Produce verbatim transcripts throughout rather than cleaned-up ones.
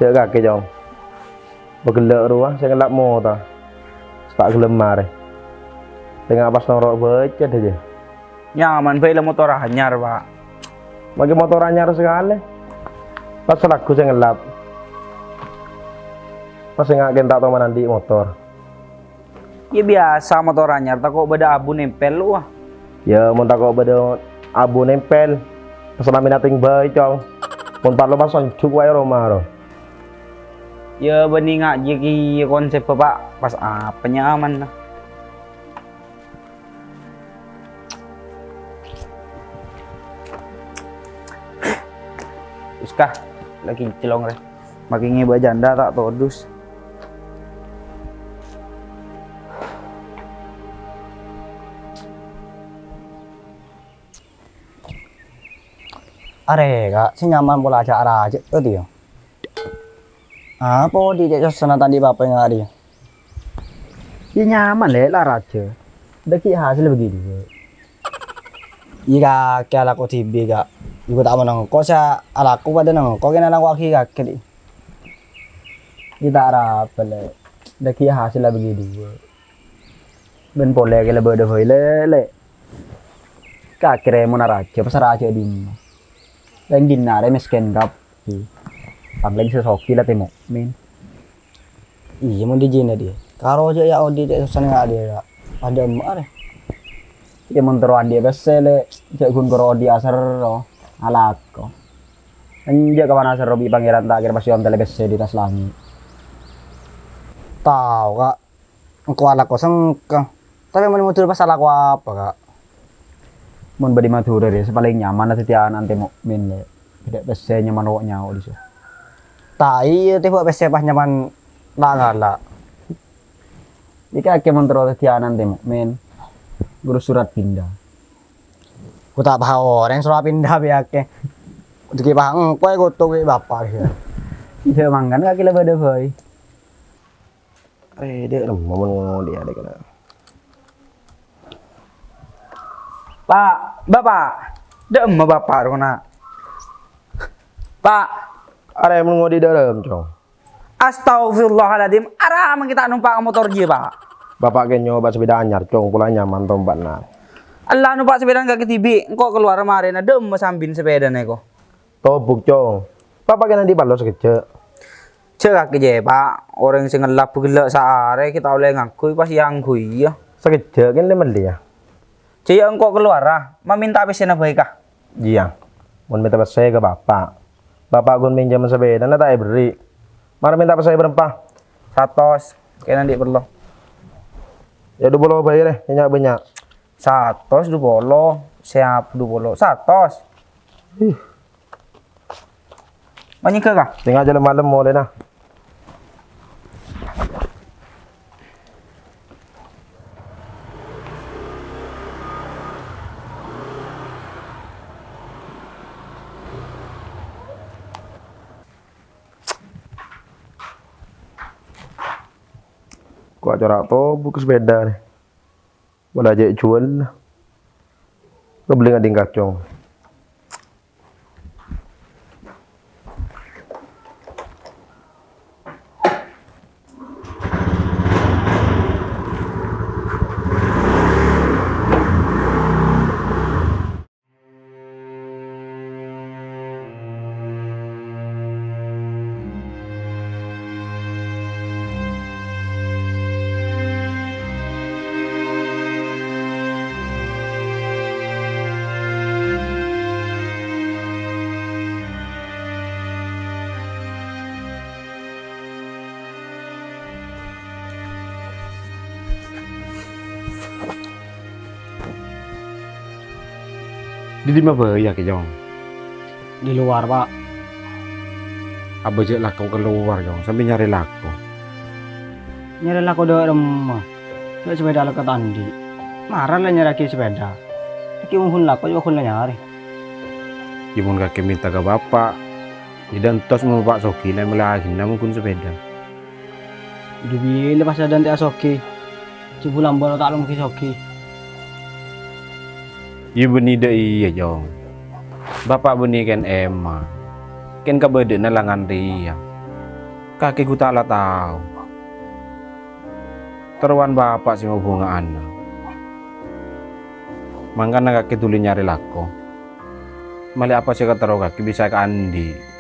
Cè' kakè, Cong. Pagellâ' rowa sè ngellap motor. Ta' ghellem marè. Sènga' pas noro' bâcet dhâjâ. Nyaman bhâi la motor anyar, Pa'. Makè motor anyar sakalè. Pas lagghu sè ngellap. Pas sènga' kèng ta' toman andi' motor. Iyâ, biyasa motor anyar tako' bâdâ abu nèmpèl, wa. Iyâ, mon tako' bâdâ abu nèmpèl, pas lamina tèng bhâi, Cong. Mon parlo pas onjuk wae roma, ro. Iyâ, bânnè ngajhi kèya konsep Bapa', pas apa nyamanna. Wis, Ka, la kinclong rè. Makè ngèbâ jhândhâ ta' todus. Arè, Ka', sè nyaman pola jhâ' rajâ, iyâ. Apa odi' cè' sossana ta' andi' bapa nga' rèya? Iyâ nyaman, Lè', la rajâ. Dâgghi' hasèlla bâgi duwâ'. Iyâ, kakè alako dhibi', Ka'. Iyâ, ta' mon engko' sè alako padâ neng engko' kèng alako kakè, Ka'. Iyâ, ta' arapa, Lè'. Dâgghi' hasèlla bâgi duwâ'. Bân polè kakè la bâdâ bhâi, Lè', Lè'. Kakè rèmona rajâ, pas rajâ è dimma? Rèng dinna' rè mèskèn kabbhi. Palèng sè soghi la tè mukmin. Iyâ, mon dâjâna, Di. Karo jhâ' ya odi' cè' sossana nga' rèya, Ka'. Padâ emma, arè. Iyâ, mon terro andi' pèssè, Lè', jhâ' ghun karo odi' aserro, alako. Enjâ' kapan aserro bi' Pangèran ta' kèra pas èontèlè pèssè dâri attas langngè'. Tao, Ka'. Engko' alako sengka. Tapè mon è Madhurâ pas alako apa, Ka'? Mon bâdâ è Madhurâ rèya sè palèng nyaman dhâddhi ana'na tè mukmin, Lè'. Bâdâ pèssè nyaman wo'-nyawo' dissa'. Ta' iyâ, tèbâ pèssè pas nyaman la ngala'. Iyâ kakè mon terro dhâddhi ana'na tè mukmin, ngurus surat pindah. Ghu ta' paha orèng surat pindah bi' kakè. Dâgghi' paha engko' èkoto bi' bapa' rèya. Iyâ, mangkana kakè la bâdâ bhâi. Arè, dâ' remma mon ngodi' adâ' kèna. Pa', Bapa', dâ' emma Bapa' rowa, Pa'. Arè, mon ngodi' dâ' remma, Cong. Astagfirullahaladzim, ara mangkè ta' nompa' motor jiyâ, Pa'. Bapa' kèng nyoba sepèda anyar, Cong, pola nyaman tompa'na. Ella nompa' sepèda kakè dhibi', engko' kalowar marèna, dâ' emma sambin sepèdana èko. Tobuk, Cong. Bapa' kèng andi' parlo sakejjhâ'. Jhâ' kakè jiyâ, Pa'. Orèng sè ngellap ghellâ' saarè ghi' ta' ollè ngangghuy, pas èangghuy, iyâ. Sakejjhâ' kèng lè-mellèya. Jhâ' ya engko' kalowara, mamènta pèssèna bhâi, Ka'. Iyâ. Mon mènta pèssè ka Bapa'. Bapa' ghun mènjhâmân sapèdana ta' èberri'. Mara mènta pèssè bârâmpa? Satos. Kèng andi' parlo. Ya, dupolo bhâi, rè. Nya'-bânnya'. Satos dupolo. Siap dupolo. Satos. Ih. Manyèngghâ, Ka'? Sènga' jhâlân malem molèna. Ko' cora' tobuk sepèda rè. Wala jhâ' juwâl. Ngabellè ngading kacong. Dâri dimma bhâi, Kèyong? Di luar, Pa'. Abâ' jhâ' lako kalowar, Yong, sambi nyarè lako. Nyarè lako dâ' remma? Jhâ' sepèda lako ta' andi'. Mara la nyarèaghi sepèda. Èngghi mon ghun lako, jhâ' ghun la nyarè. Yâ, mon kakè mènta ka Bapa', jhâ' dântos mon Bapa' soghi, la èmellèaghina mon ghun sepèda. Dhu bilâ pas la dânte'a soghi? Jhâ' bulân bâlâ ta' lèngghi soghi. Yâ, bânnè dâ' iyâ, Jong. Bapa' bânnè kèng emma. Kèng kabâdâ'ânna la nganrèya. Kakè ghu ta' la tao. Terrowan bapa' sè ngobhungâ ana'. Mangkana kakè dhuli nyarè lako. Malè apa sè èkaterro kakè bisa èkaandi'.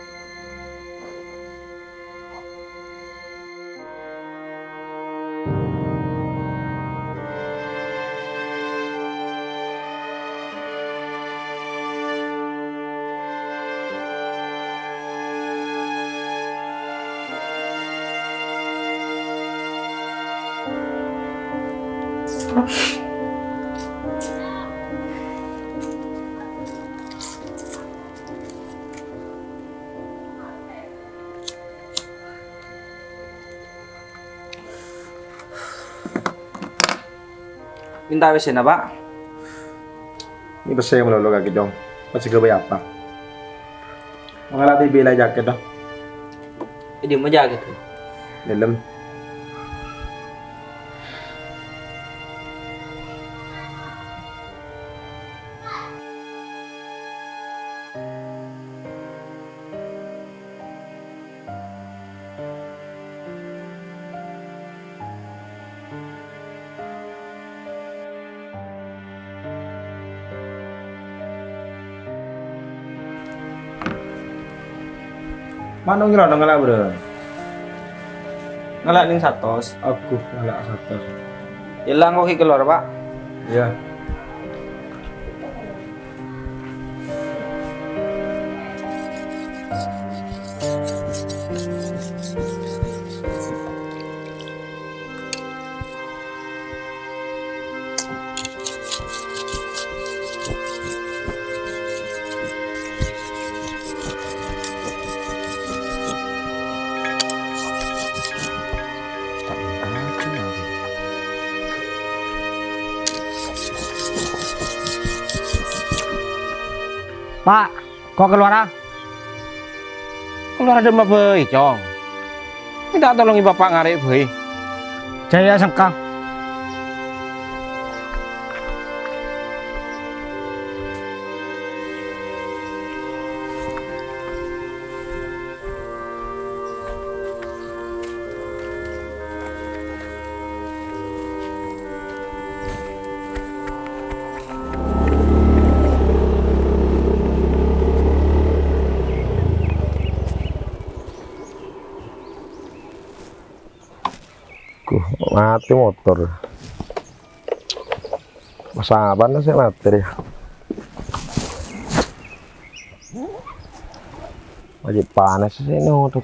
Mènta W C-na, Pak. Ini pèssè malolo kakè, Cong. Pas ghâbây apa? Mangala dhibi' la jaket, dâ. È dimma jaket? Dâlem. Mano' ngerono ngala' bârâmma? Ngala' nèng satos. Aguh, ngala' satos. Yella, engko' ghi' kalowar, Pak. Iyâ. Pak, ko' kalowara. Kalowara dâ' emma bhâi, Cong. Mènta tolongè bapa' ngarè' bhâi. Jâ, yâ, sengka. Guh, matè motor. Pas apana sè matè, yâ? Lagi panas sih ini motor.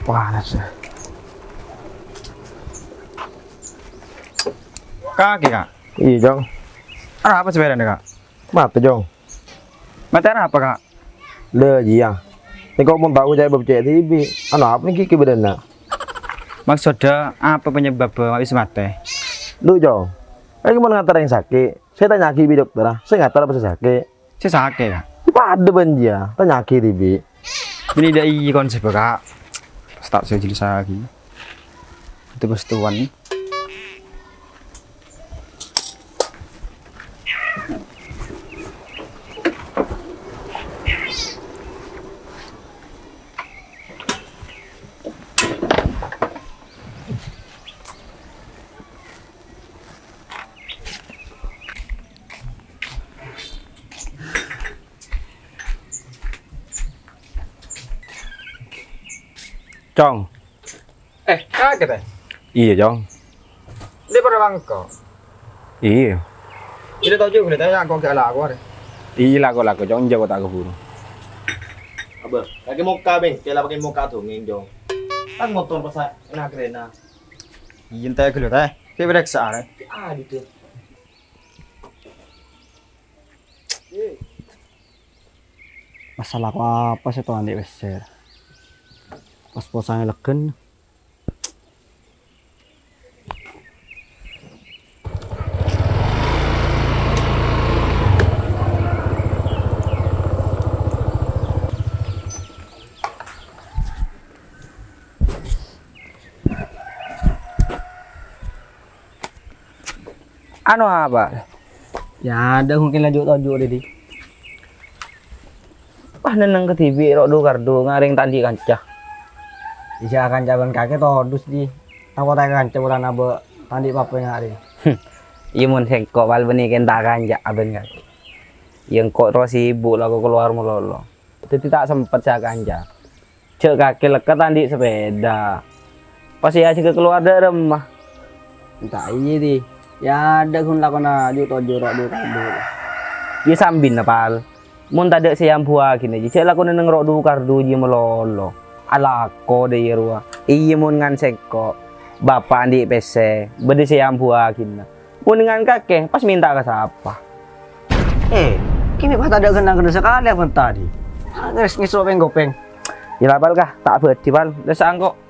Panas, yâ. Kakè, Kak? Iyâ, Cong. Arapa sapèdâna, Kak? Matè, Cong. Matè arapa, Kak? Lha, iyâ. Engko' mon tao ca'èpon cè' dhibi'. Anu apa nèng ghi' bâdâna? Maksodda, apa penyebab bisa matè? Lho, Cong. Engko' mon ngater orèng sakè', sè tanya'aghi bi' dokterra, sè ngater apa sè sakè'? Sè sakè', Kak. Padâ bân jiyâ, tanya'aghi dhibi'. Bânnè dâ' iyâ konsep, Kak. Pas ta' sè jelas lagi. Itu pas tuan. Cong. Eh, kakè, tè? Iyâ, Cong. Lè' padâ bângko. Iyâ. Iyâ, tao jhughâ, tè, bângko ghi' alako arè. Iyâ, lako-lako, Cong. Jhâ' ko' ta' kabhuru. Abâ, kakè mokka bengkel apa kakè mokka dongeng, Cong? Kan motor pas na-, nagrena. Iyâ, entè' ghâllu, tè. Kakè parèksa arè. Aduh, deh. Masalah apa sè tao andi' pèssè? Pas posang èlèghân. Anu apa? Yâ, adâ' mungkin lanjut-lanjut, Dedi. Wah, nenneng kadhibi' ro' du-kardu ngarèng ta' andi' kanca. Isa kanca bân kakè todus, Ji. Tako' ta' kanca polana bâ' ta' andi' pa-apa ngarèng. Iyâ, mon sèngko' pal bânnè kèng ta' kanca bân kakè. Iyâ, engko' terro sibuk lako kalowar malolo. Dhâddhi ta' sempet sè akanca. Jhâ' kakè lekka ta' andi' sepeda. Pas èajhâk kalowar dâ' remma. Enta' iyâ, Di. Yâ, adâ' ghun lakona ju-toju ro' du-kardu. Iyâ sambina, Pal. Mon tadâ' sè èambuwâghina, jhâ' lako nenneng ro' du-kardu jiyâ malolo. Alako dâ' iyâ rowa. Iyâ, mon ngan sèngko', bapa' andi' pèssè, bâdâ sè èambuwâghina. Mon ngan kakè, pas mènta ka sapa? Eh, kèng pas tadâ' kennengnganna sakalè bân tadi. Terros ngèso' pèng-kopèng. Yâ la, Pal, ka, ta' abâdhi, Pal. Dâ' saèngko'.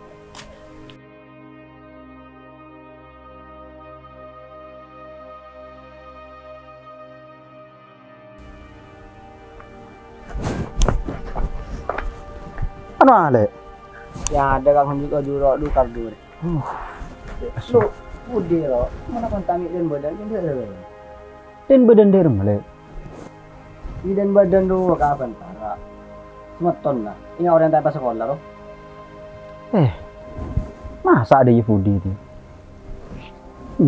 Anu, Ale'. Yâ, adâ' ka ngonjuk ka juro du-kardu. Uh. Lu, budi lo, mana kon tami dan badan kan dia ada. Dan badan dari mana, Le'? Di dan badan dua kapan, Tara? Semeton lah. Ini orang tanpa sekolah, loh. Eh, masa ada Yahudi itu?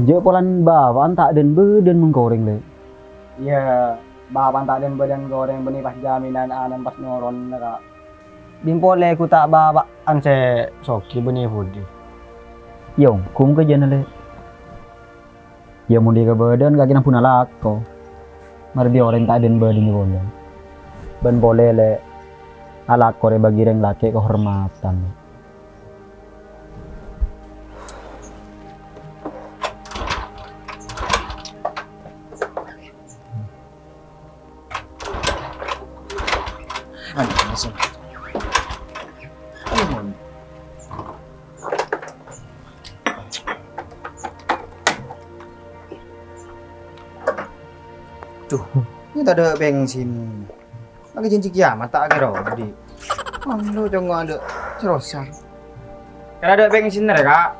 Jhâ' polana bapa'an ta' dan badan mengkoreng, Le'. Iyâ, bapa'an ta' dan badan koreng bânnè pas jaminan anan pas nyoron, Kak. Bim polè gu ta' bapa'an sè soghi bânnè Yahudi. Yâ, ongghu ka jâna, Le'. Yâ, mon dhi' ka bâdân kakè nabbhuna lako. Marè dhi' orèng ta' dhin-bâdhin polè. Bân polè, Lè', alako rè bâgi rèng lakè' kahormadhân. Ayo, langsung. Ayo, Mon. Duh, ini tak ada bensin. Lagi janji kiamat tak kira, Di. Mang lu conggo ada cerosa. Kan ada bensin, Kak.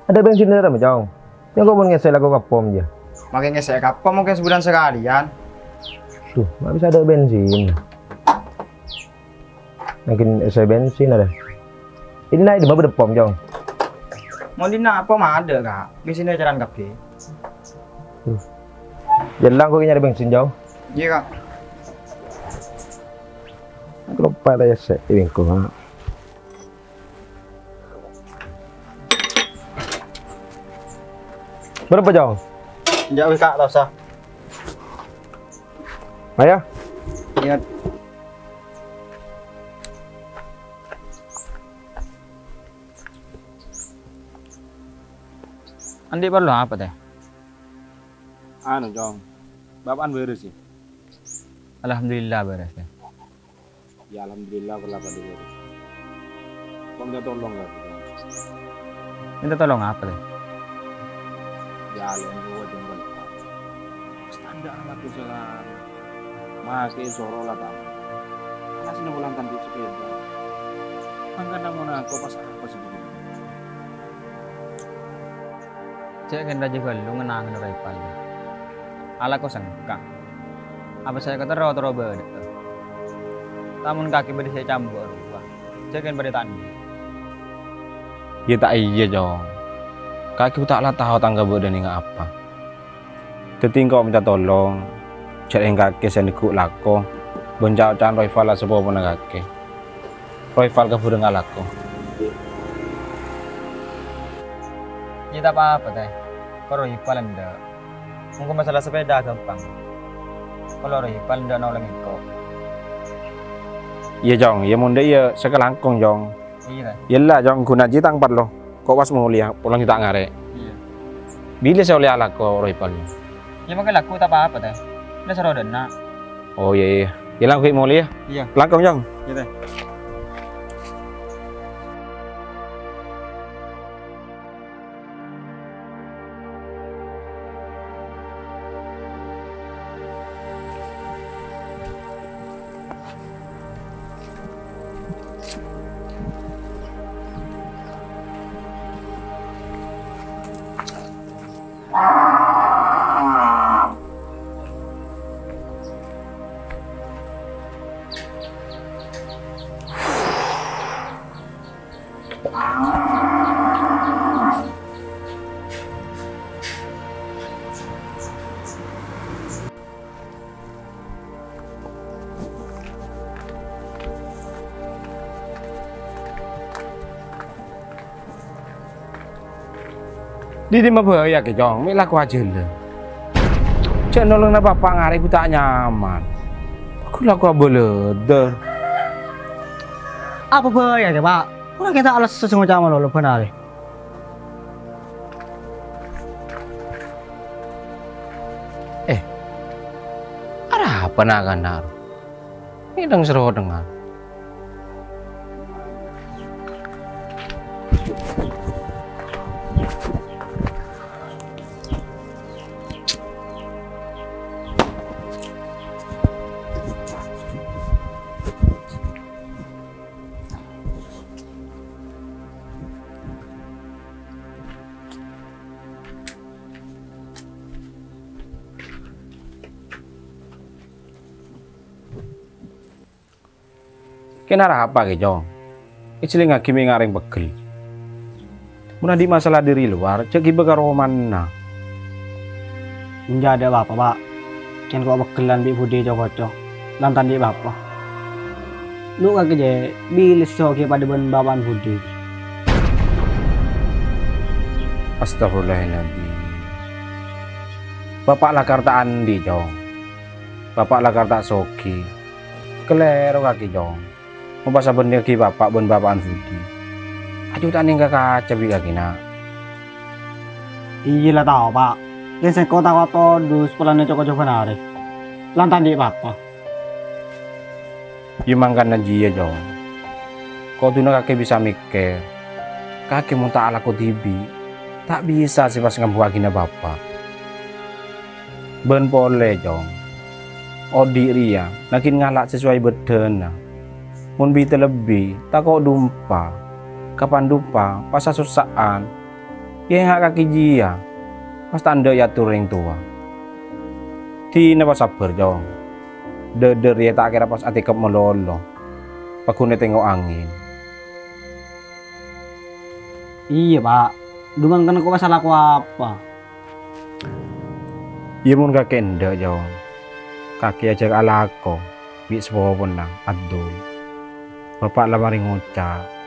Ada bensin, Cong. Yâ, engko' mon ngèsè lako ka pom, yâ. Makè ngèsè ka pom, mungkin sebulan sekalian. Duh, ma' bisa ada bensin. Mungkin èsè bensin ada. Ini naik di mana pom, Cong? Mon dina pom ada, Kak. Bensinnya eceran kabeh. Duh. Jhâ' la engko' nyarè bensin, Cong. Iyâ, Kak. Lupa ta' èsè, ini engko', Kak. Bârâmpa, Cong? Enjâ' wis, Kak, ta' osa. Ayo. Iyâ. Andi' parlo apa, Tè? Anu, Cong. Bapa'an bârâs, yâ? Alhamdulillah, bârâs, Tè. Ya, alhamdulillah, pola padâ bârâs. Kok minta tolong, Kak? Minta tolong apa, Tè? Ya, alèn rowa jembal. Standar amat dosa kan. Makè soro la, ta'. Alasna polana ta' andi' sepeda. Mangkana mon engko' pas apa sè bâdâ? Jhâ' ghân rajâ ghâllu ngennangana Roy Pal. Alako sengka. Apa sè èkaterro terro bâdâ. Tamon kakè bâdâ sè ècambuk rowa. Jhâ' ghân padâ ta' andi'. Yâ ta' iyâ, Cong. Kakè ta' la tao tang kabâdâ'ân nèng apa. Dhâddhi engko' minta tolong, jhâ' rèng kakè sè neggu' lako, bân ca'-oca'an Roy Pal la sapopona kakè. Roy Pal kabhurungan alako. Iyâ, ta' pa-apa, Tè. Ko' Roy Pal endâ'. Mongko masalah sepeda ghâmpang. Ko' Roy Pal endâ' nolong engko'. Iyâ, Cong. Iyâ, mon dâ' iyâ sakalangkong, Cong. Iyâ, Tè. Iyâ la, Cong, ghun ajiyâ tang parlo. Ko' pas molèya, polana ta' ngarè'. Iyâ. Bilâ sè ollè alako Roy Pal? Iyâ, mangkè lako ta' pa-apa, Tè. La soro dâ' enna'. Oh, iyâ, iyâ. Iyâ, la, ghun molèya. Iyâ. Langkong, Cong. Iyâ, Tè. Dhi' dimma bhâi, Kè Cong, mè' lako ajhâlân. Jhâ' nolongnga bapa' ngarè' ghu ta' nyaman. Ghu lako abâlâdâr. Apa bhâi, Kè, Pa'? Ora kèta' ales sè ngoca' malolo bân arè. Eh, arapa na'-kana' ro? Ngèdhing sèro dhengngar. Kèng arapa, Kè Cong? Èjhâlingngaghi mè' ngarèng pegghel. Mon andi' masalah dhâri lowar, jhâ' ghibâ ka romana. Enjâ' adâ' bapa', Pa'. Kèng ko' pegghellan bi' Budi co-koco, lantaran andi' bapa'. Lu kakè jhâ' bilâ sè soghi padâ bân bapa'na Budi. Astagfirullahaladzim. Bapa' lakar ta' andi', Cong. Bapa' lakar ta' soghi. Kalèro kakè, Cong. Mon pas abhândhingngaghi bapa' bân bapa'na Budi. Aju ta' nèng ka kaca bi' kakè, na'. Iyâ la tao, Pa'. Kèng sèngko' tako' todus polana co-koco bân arè. Lantaran andi' bapa'. Yâ mangkana jiyâ, Cong. Koduna kakè bisa mèkkèr. Kakè mon ta' alako dhibi', ta' bisa sè pas ngambuwâghina bapa'. Bân polè, Cong. Odi' rèya naghin ngala' sè sowai bâddhâna. Mon bita lebbi, tako' dumpa. Kapan dumpa, pas asossa'an, yâ ènga' kakè jiyâ, pas ta' endâ' èyator orèng towa. Dina pasabbhâr, Cong. Dâdâ rèya ta' kèra pas atèkep malolo, paggun ètengngo' angèn. Iyâ, Pa'. Dhu mangkana ko' pas alako apa? Iyâ, mon kakè endâ', Cong. Kakè ajhâk alako bi' sapopona Abdul. Bapa' la marè ngoca',